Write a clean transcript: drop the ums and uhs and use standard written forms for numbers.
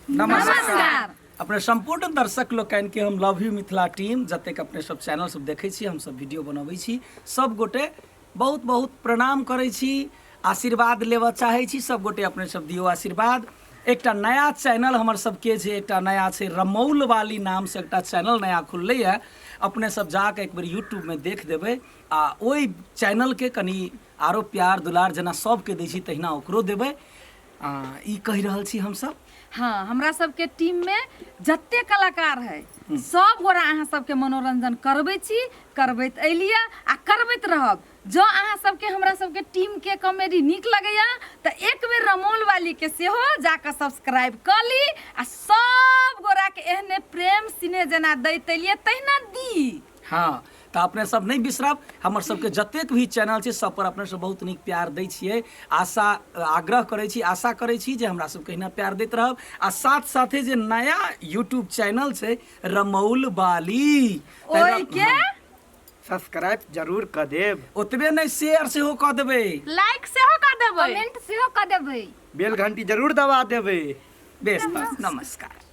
नमस्कार। अपने सम्पूर्ण दर्शक लोकनि के हम लव you Mithila team, जतेक अपने सब चैनल सब देखै छी, हम सब वीडियो बनबै छी, सब गोटे बहुत बहुत प्रणाम करै छी, आशीर्वाद लेबऽ चाहै छी। सब गोटे अपने सब दियौ आशीर्वाद। एकटा नया चैनल हमर सबके जे एकटा नया छै, रमौल वाली नामसँ एकटा चैनल नया खुललैए। अपने सब जाकऽ एक बेर यूट्यूबमे देख देबै आ ओहि चैनलके कनि आरो प्यार दुलार जेना सबके दै छी तहिना ओकरो देबै, आ ई कहि रहल छी हमसब। हाँ, हमरा सबके टीम में जते कलाकार है सब गोरा अहाँ सबके मनोरंजन करबै छी, करबैत एलियै आ करबैत रहब। जँ अहाँ सबके हमरा सबके टीम के कॉमेडी नीक लगैया तऽ एक बेर रमौल वाली के सेहो जाकऽ सब्सक्राइब कऽ ली आ सब गोरा के एहने प्रेम सिनेह जेना दैत एलियै तहिना दी। हाँ, तऽ अपने सब नहि बिसरब, हमर सबके जतेक भी चैनल छै सब पर अपने सब बहुत नीक प्यार दै छियै। आशा आग्रह करै छी, आशा करै छी जे हमरा सबके एहिना प्यार दैत रहब। आ साथ साथे जे नया यूट्यूब चैनल छै रमौल बाली, ओहिके सब्सक्राइब जरूर कऽ देब। ओतबे नहि, शेयर सेहो कऽ देबै, लाइक सेहो कऽ देबै, कमेंट सेहो कऽ देबै, बेल घंटी जरूर दबा देबै। बेस, बस, नमस्कार।